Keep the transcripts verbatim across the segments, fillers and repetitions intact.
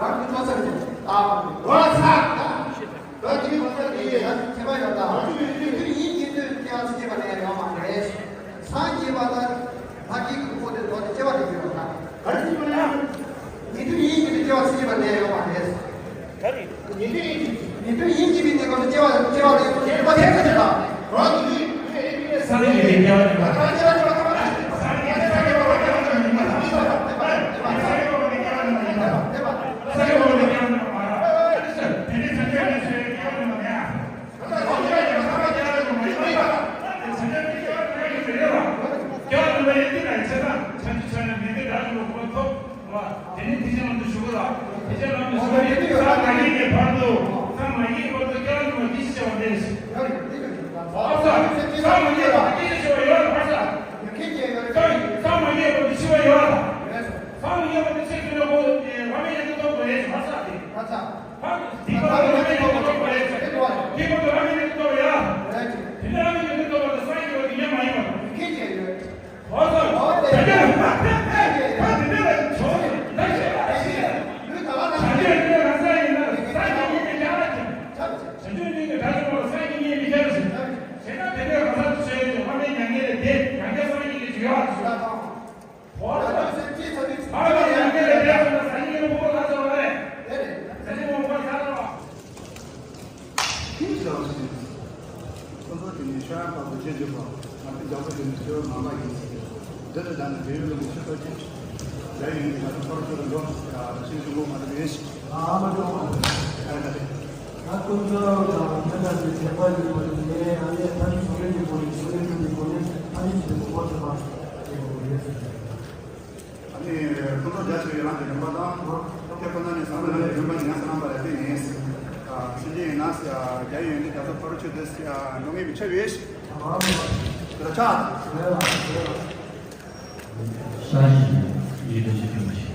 རང་གི་སྤྲོ་ཚར་གྱི་ཨ། རོ་ཚ། ད་ཁྱད་པར་ཡོད་ད། དེ་དུས་ཡིན་གྱི་དུས་སྐྱེ་བ་ཚིག་པ་ནས་ཡོང་བ་རེད། སངས་རྒྱས་པ་ལ་ད་ཀྱི་ཁུ་པོ་དེ་དོ་དེ་སྐྱེ་བ་དེ་ཡོད་ ཉིན་རེ་ཉིན་རེ་ཡིན་གཅིག་པའི་གནས་སྐབས་སུ་སྐྱེ་བ་སྐྱེ་བ་རེད། སྐྱེ་བ་དེ་ཚོ་ཆེ་ལ། རང་གི་ལུས་ལུས་ཨེ་ཕི་ཨེ་ས་ལེ་ཡི་སྐྱེ་བ་རེད་པ། ས་ལེ་ཡི་སྐྱེ་བ་རེད་པ། ས་ལེ་ཡི་སྐྱེ་བ་རེད་པ། དེ་ནས་དེ་བཞིན་ལམ་དུ་ཞུགས་པ་ལ། དེ་བཞིན་ལམ་དུ་ཞུགས་པ་ལ། ས་མ་ཡིན་པ་དེ་ཆོས་ཀྱི་བར་དུ། ས་མ་ཡིན་པ་དེ་ཆོས་ཀྱི་བར་དུ་སྐྱེ་བ་དེ་ཆོས་ཀྱི་བར་དུ་ཤི་བ་ཡོད་པར་ས། ས་མ་ཡིན་པ་དེ་ཆོས་ཀྱི་བར་དུ་ཤི་བ་ཡོད་པར་ས། ས་མ་ཡིན་པ་དེ་ཆོས་ཀྱི་བར་དུ་ཤི་བ་ཡོད་པར་ས། དེ་བར་དུ་ཤི་བ་ཡོད་པར་ས། དེ་བར་དུ་ཤི་བ་ཡོད་པར་ས། དེ་བར་དུ་ཤི་བ་ཡོད་པར་ས། དེ་ལ་རང་ཉིད་ཀྱི་ཐུགས་ཐོབ་པ་དང་སངས་རྒྱས་པ་དེ་ཉིད་མ་ཡིན་པ་དང་། ཁྱེད་ཀྱི་ཡོད། ཨོ་ཙམ། བྱང་ཆུབ་ད་དེ་འདྲ་ལ་བྱུང་ཡོད་ད་ཞེས་པ་ཞིག་ལུས་དང་ལ་དང་བྱང་ཆུབ་དེ་རང་ས་ཡིན་ན་སངས་རྒྱས་ཉིད་མི་ཁྱབ་པ་ཅིག་བྱང་ཆུབ་ཉིད་ཀྱི་དགྲ་བཅོམ་པ་སངས་རྒྱས་ཉིད་མི་ཁྱབ་པ་ཞིག་བྱས་ན་དེ་འདྲ་རང་ས་དུ་བྱས་ཡོད་ཅིང་དབང་པོའི་མྱ་ངན་ལས་འདས་ཡང་བསྐྱར་སངས་རྒྱས་ཀྱི་ཡོད་ཞེས། ཨོ་ཙམ། དབང་པོའི་མྱ་ངན་ལས་འདས་སོང་ན་སངས་རྒྱས་ཀྱི་ཕུང་པོ་ལ་སོགས་པ་རེད། དེ་རེད། སངས་རྒྱས་ཀྱི་ཕུང་པོ་ལ་སོགས་པ། ཁྱིམ་ཟེར་བ་ཞིག་ཁོ་ཚོ་དེ་ནས་ཤ་ཡང་དག་པའི་རྗེས་འཇུག་པ། ང་ཚོ་རྒྱ་བོད་དེ་ནས་ཆོས་མང་པ་ཡིན། འདི་ལ་བཞག་ནས་བལ་ཡུལ་ལ་མི་ཆོས་པ་ཅིག་རྒྱ་ཡིན་ནི་ང་ཚོ་ཁོ་ར་ཁོ་ར་འགྲོ་ཤེས་ཀྱི་ལོ་མ་རེད་ཡིན་ཞིག་ཨ་མ་འགྲོ་མ་རེད། ཨ་ད་རེད། ད་ཁོ་ཚོ་དང་ང་ཚོ་དེ་དད་པ་ཡོད་པ་ཡིན་ནའི་ཨ་ནེ་ད་ནི་བཟོ་མེད་ཀྱི་སྒོ་ནས་བཟོ་མེད་ཀྱི་སྒོ་ནས་ཨ་ནེ་ཞིག་ལ་ངོ་ཐེབས་པ་ཡོད་པ་རེད། ཨ་ནི་ཁོང་ཚོ་རྒྱ་ཆེ་བའི་རང་གི་རིམ་པ་དང་། དེ་ཁོ་ན་ནས་བཟང་པོ་ལ་རིམ་པ་ཉམས་སུ་བླངས་པ་ལ་བརྟེན་ནས། ཨ་ཕྱིན་ཆད་ཡིན་ན་རྒྱ་ཡོད་འདི་རྒྱ་ཐོག་ཕ་རོ་ཆོས་དེ་འགྲོ་ངེས་པའི་ཆ་བའི་ཞིག་དེ་ལ་ཆགས། ཤ་ཞིག་ཡིད་དུ་ཞིག་ཐུབ་པ་ཞིག་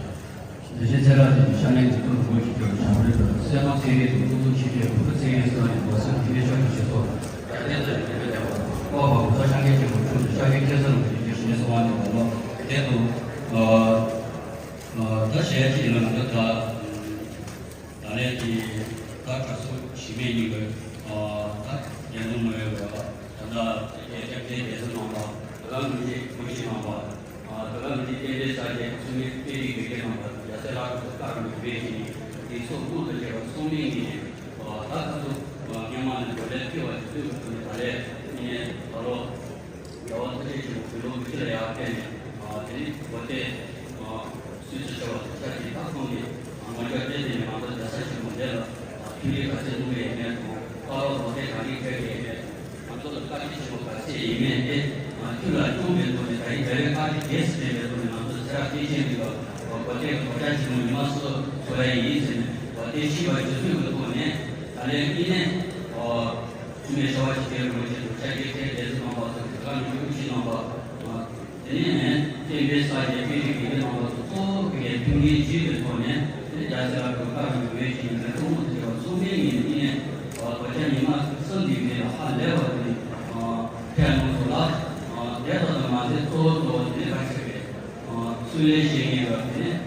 བདེ་ཆེན་ཚེ་རབས་ཀྱི་ཤ་ནད་ཀྱི་སྐུ་རུ་སྒོ་ཞིག་གྱུར་བྱང་རིག་ཏུ་སྲས་མོ་ཚེ་རིང་དང་ཀུན་རྫོབ་ཆོས་ཀྱི་བུ་ཕྲུག་ཚེ་རིང་སོགས་ཀྱི་སྒོ་སེམས་ཀྱི་གནས་མཆོག་གི་ཞིག་སོགས། རྒྱལ་བསྟན་དང་ཡོན་ཏན་ལྡན་པ། འཕགས་པ་གཽ་ད་ཤཱཀྱའི་སྐྱེས་བུ་ཁྱོད་ཀྱི་ཤཱཀྱའི་སྐྱེས་སར་འགྲོ་བའི་རྗེས་སུ་ངེས་སུ་དབང་དུ་བསྡུ་ལོ། དེ་དུ། ཨ། ཨ། ད་ཞལ་གཅིག་ལ་ང་ཚོ་ད། ད་ལན་གྱི་ད་ག་སོ་ཞི་མེད་གཉིས་ཀྱི་ད་རྒྱན་དུ་མ་ཡོད་པ་ད་ལྟ་རྒྱལ་ཁབ་ཀྱི་སྡེ་ཚན་ནང་པ་དེ་ག་ནང་བཞིན་གོས་ཆེན་ནང་པ་དེ་ག་ནང་བཞིན་རྟེན་འབྲེལ་གསར་བརྗེ་ཚུལ་མིན་དཔེ་རིག་གི་རྒྱན་ནང་པ་རྒྱལ་སྲས་ལྷ་སྐུ་དང་བཀའ་བརྒྱུད་པའི་ཞིང་དེ་སོགས་དངོས་སུ་བྱས་པ་སོང་མིན་གྱི་ད་ག་སོ་སྔོན་མ་ནས་བགྲོ་གླེང་ཕུལ་བ་ཞིག་ཐུག་པའི་ཐོག་ནས་ད་ལན་ངས་ད་ལོ། རྒྱལ་བ་ཐུགས་རྗེ་ཆེན་པོ་དགུང་ལོ་དགུ་བཅུ་ལ་ཡར་ཕེབས་ནས། ཨ། དེ་ནས་གོ་ཐོས། ཨ། སུད་སི་ཆོས་པ་དང་ཆབས་ཅིག་ད་ཁོང་གིས་ངོ་སྤྲོད་དེ་དེ་ནས་ང་ཚོ་རྒྱལ་ས་ཆེན་མོ་འདི་ལ་ཐུགས་རེ་ག་ཚད་གནང་གི་ཡིན་མེད་དང་བཀའ་སློབ་རོགས་དེ་ག་འདྲས་སྤྲད་ཀྱི་ཡིན་མེད་དང་། ང་ཚོ་ལ་བཀའ་དྲིན་ཆེན་པོ་ག་ཚད་ཡིན་མེད་དེ་ཁྱོད་ལ་སྐྱོན་མེད་ཐོག་ནས་ད་རིང་རྒྱལ་བའི་བཀའ་དྲིན་རྗེས་སུ་དྲན་པའི་ཐོག་ནས་ང་ཚོ་ཚེ་རབས་བརྟན་ཅན་གྱི་བ་གོ་ཐོས་གོ་ཆ་ཆེན་མོ་ཉི་མ་སོ་སོ་ཡ་ཡིན་ཟེར་ནས་བ་དེ་ཤེས་པ་ཇི་སྲིད་ཀྱི་ཐོག་ནས་ད་ལན་ཨི་ནས། ཐུགས་མེད་ཤ་བ་ཞིག་སྟེར་དགོས་ཆེད་དུ་ཤཱཀྱའི་ཁྲལ་ལས་སུ་གནང་བ་སོགས་ཀྱི་བཀའ་འགྱུར་ཞུ་ཞིག་གནང་བ། དེ་ནས་བསྟན་པའི་གསར་བརྗེ་དཔེ་རིག་གི་གནང་བ་སོགས་གཙོ་བོ་ཕ་གིའི་ཐུགས་འགན་བཞེས་པའི་ཐོག་ནས་དེ་རྒྱལ་སྲས་ལ་གོ་བཀའ་འགྱུར་བའི་ཞིང་ནས་གཙོ་མོ་དུ་བྱས་པ་སོང་མིན་ཡིན་ནས་དོ་ཅག་ཉི་མ་གསུམ་འདི་མེད་ལ་ཧ་ལས་པ་དེ་ཁྲལ་གནང་སོང་ལ། དེ་ལྟར་དུ་མ་ཟད་གཙོ་བོ་གཙོ་བོ་དེ་ནས་ཁ་ཆེ་བས། གསུང་ལས་བཤད་མཁན་ལ་དེ་ནས་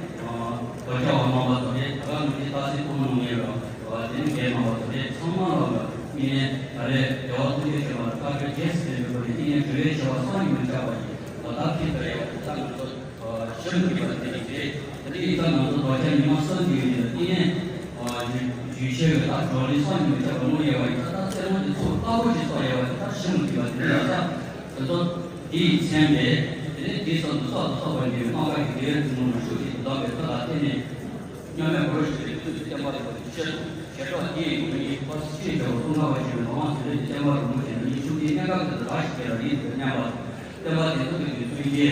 གོ་ཆ་བ་མང་པ་ཚོ་ནས་ད་ག་ནང་བཞིན་རྟགས་གསལ་གཏོང་གནང་མཁན་ལ་དེ་ནས་རྒན་མང་པ་ཚོ་ནས་ཚང་མ་ལ་ལ་ཨི་ནས་ད་ལས་རྒྱལ་བ་ཐུགས་རྗེ་ཆེན་པོ་ལ་བཀའ་དྲིན་རྗེས་སུ་དྲན་པའི་སྒོ་ནས་ཨི་ནས་དྲི་བའི་ཆེ་བ་སང་ཉིན་མི་ཆགས་པ་ཡིན་ལ་ད་ཕྱིར་དུ་ཡང་ད་ང་ཚོ་ཞི་མི་དགོས་པ་དེ་རིགས་རེད། དེ་ནས་ད་ང་ཚོ་དོ་ཅག་ཉི་མ་གསུམ་གྱི་ཡིན་ལ་ཨི་ནས་རྒྱུས་ཆེ་བའི་ད་བགྲོ་གླེང་སང་ཉིན་མི་ཆགས་པ་གནང་ཡོད་པ་ཡིན་ད་ད་སེར་ལོང་གི་ཚོགས་ལྟ་བུ་ཞིག་ཚོགས་ཡོད་པ་ཡིན་ད་ཞི་མི་དགོས་པ་དེ་རེད་ད། དེ་ཚོ་དེ་ཡི་མཚན་པས་དེ་ནས་དེའི་སང་དུ་སྲོག་ཏུ་སོགས་པ་འདུས་པའི་རྣམ་པ་ཡི་དགེ་བའི་ཐུན་མོང་མ་ཞུགས་ཤིག་ཏུ་གདམས་པའི་ཐུགས་ལ་བརྟེན་ནས། མཉམ་མེད་གུ་རུ་ཞེས་པའི་ཚུལ་དུ་བསྟན་པ་ལ་གོ་ཆེ་ཆེ་དང་། ཞེ་སྡང་དེ་ཡི་ངོ་ཉིད་ཕར་ཕྱིན་བྱ་བ་ཀུན་དགའ་བ་ཞེས་པའི་ངག་དབང་ཚུལ་ཁྲིམས་ཀྱི་བསྟན་པ་རིན་པོ་ཆེ་འདི་ཉིད་ཤུགས་ཀྱིས་གནད་འགག་གི་དུ་རག་ཞིག་སྐྱེ་ལ་རིང་དུ་གནས་པ། བསྟན་པ་དེ་ཚོ་གི་བརྒྱུད་ཚུལ་གྱི་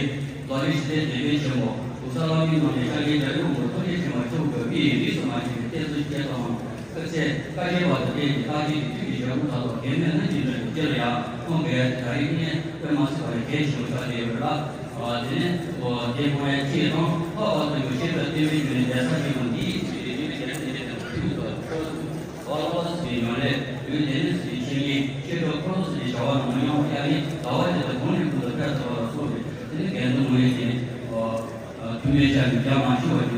རྡོ་རིང་ཞི་བདེའི་བདེན་པའི་ཆེན་པོ་གོང་ས་ལྷ་མིའི་ངོ་ནས་ཤཱཀྱའི་རྒྱལ་པོའི་དབང་པོ་ཐུགས་རྗེ་ཆེན་པོ་མཆོག་གི་དབུས་རིས་སུ་མ་ཆད་པའི་གཏེར་མཛོད་བརྒྱད་དང་། སྐུ་ཚེ་བསྐལ་བརྒྱའི་བར་དུ་བརྟན་ཅིང་རྟག་བརྟན་གྱི་མཐུ་ཡིས་ཞབས་དྲུང་ཚོགས་པ་འབད་མེད་རྣམས་ཀྱི་མདུན་དུ་ཅི་ལ་ཡང་ཁོང་གིས་ད་རེས་ནས་དཔེ་མ་སྲིད་པ་ལས་གལ་ཆེན་པོ་ཆགས་བསྡད་ཡོད་རེད་ལ། དེ་ནས་དེ་ཁོང་ཡང་ཅིས་དང་ལྷག་པར་དུ་ཡང་ཤེས་རབ་བསྟན་པའི་རྒྱུད་ལས་གདན་ས་ཞིག་དང་འདིའི་ཚུལ་དེ་ཉིད་ཀྱི་རྒྱལ་སྲས་དེ་དང་ཐུགས་སུ་ཁྲོ་བ་ལ་བ་སྲིད་པའི་ཡོན་ལས་ལུས་བདེ་གནས་སྲིད་པའི་ཆེ་ཉིད་ཤེས་རབ་འཁོར་ལོ་སྲིད་པའི་བྱ་བ་རྣམས་མི་ཉམས་པར་དབྱར་གནས་ཟླ་བ་དེ་དག་གོང་ནས་གོང་དུ་འཕེལ་ཐུབ་པ་ལ་སོགས་པའི་དེ་ནས་དགེ་འདུན་ངོ་ཡོད་ཅན། ཐུན་མིན་ཆར་གྱི་རྒྱ་མ་ཆུ་བ་གྱི་